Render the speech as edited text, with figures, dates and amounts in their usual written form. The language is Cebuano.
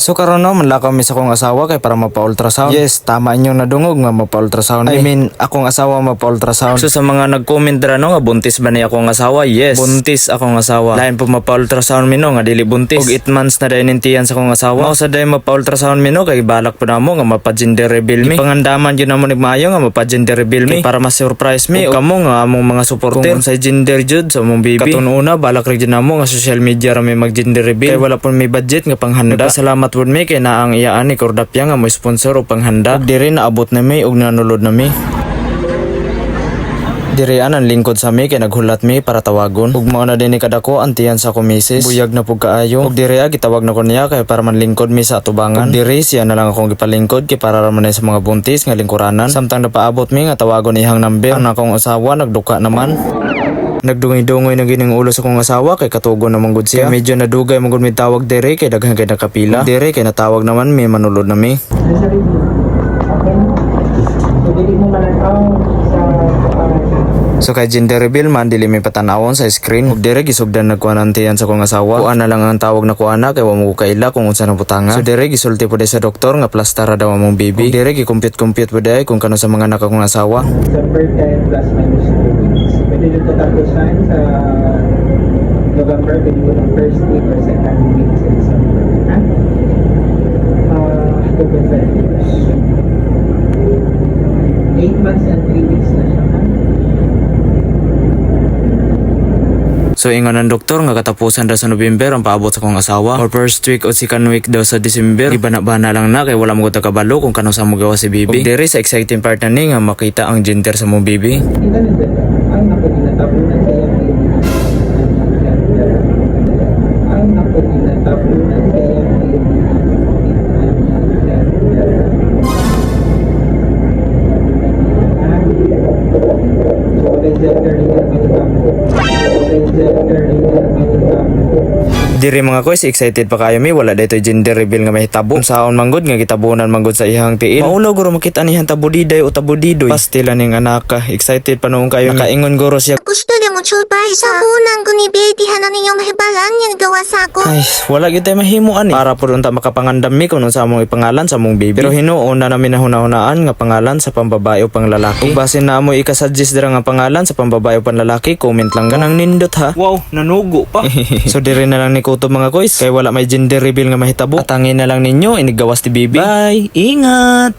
So karon no, manlakaw mi sa akong asawa kay para mapa-ultrasound. Yes, tama inyong nadungog nga mapa-ultrasound. I mean, akong asawa mapa-ultrasound. So sa mga nag-comment dira no nga buntis ba ni akong asawa? Yes, buntis akong asawa. Lain po mapa-ultrasound mi no nga dili buntis. Og 8 months na dayon tiyan sa akong asawa. Mao sa dayon mapa-ultrasound mi no kay balak po namo nga mapa-gender reveal mi. Pangandaman jud namo nagmaayo nga mapa-gender reveal mi. Kay para ma-surprise mi ug kamo nga among mga supporter kung unsay gender jud sa among baby. Katong una, balak ra jud namo nga social media ra mi mag-gender reveal. Kay wala pud mi budget nga panghanda. Nagpasalamat pud mi kay naa ang iyaan ni Cordapia nga mo sponsor og panghanda. Ug diri naabot na mi ug nanulod na mi. Diri ang lingkod sa mi kay naghulat mi para tawagon. Ug mao na din ni kadako ang tiyan sa akong misis. Buyag na pud kaayo. Ug diri gitawag na ko niya kay para manlingkod mi sa atubangan. Ug diri siya na lang akong gipalingkod kay para ra man ni sa mga buntis nga lingkuranan. Samtang napaabot mi nga tawagon ihang number, ang akong asawa nagduka naman. Nagdungay-dungay na gining ulo sa akong asawa kay katugon naman gud siya. Kay medyo nadugay man gud mi tawag diri kay daghan kay nakapila. Ug diri kay natawag naman mi, manulod na mi. Nasa review. Okay? So, dili mo mananaw sa So kay gender reveal man, dili may patanawon sa screen. Ug dire gisugdan nagkuan ang tiyan sa akong asawa. Kuan na lang ang tawag na kuana kay wa mo ko kaila kung unsa nang butanga. So dire gisulti po sa doktor nga plus star ra daw among baby. Ug dire gi-compute-compute po day kung kano sa mga anak akong asawa. December 10 plus minus 2 weeks. Pwede nyo tatapusan sa November, pwede mo ng first week or second week sa December. Ha? 2.5 years. 8 months and 3 weeks na siya. Ha? So ingon ang doktor nga katapusan daw sa November ang paabot sa akong asawa. Or first week o second week daw sa December. Gibana-bana lang na kay wala mo ko kabalo kung kano sa mo gawa si baby. Ug dire sa exciting part na ni nga makita ang gender sa mong baby. Kita na dyan. Ay, naku, ginatabunan sa iyang baby. Gender. Ay, naku, ginatabunan sa iyang baby. Gender. So, okay, gender rin yung mahitabo. Okay, gender rin yung mahitabo. Diri, mga koys, excited pa kayo mi, wala dito gender reveal nga mahitabo. Unsaon manggod nga gitabunan manggod sa ihang tiil. Maulaw guro makita niyang tabudiday o tabudidoy. Pastila ning anak ka, excited pa noon kayo mi. Nakaingon guro siya. Gusto niya mo chulpay. Sa unang kuni baby hanan ninyo mahibalan yan gawa sa ako. Ay, wala gyud tay mahimuan eh. Para pud unta makapangandam mi kung unsa among ipangalan sa among baby. Pero hinuon na namin nahuna-hunaan nga pangalan sa pambabae o panglalaki. Ug basin na mo ika-suggest dira nga pangalan sa pambabae o panlalaki, comment lang kanang nindot ha. Wow, nanugo pa. So dire na lang ni kutob, mga koys, kay wala may gender reveal nga mahitabo. Atangin na lang ninyo iniggawas ti baby. Bye, ingat.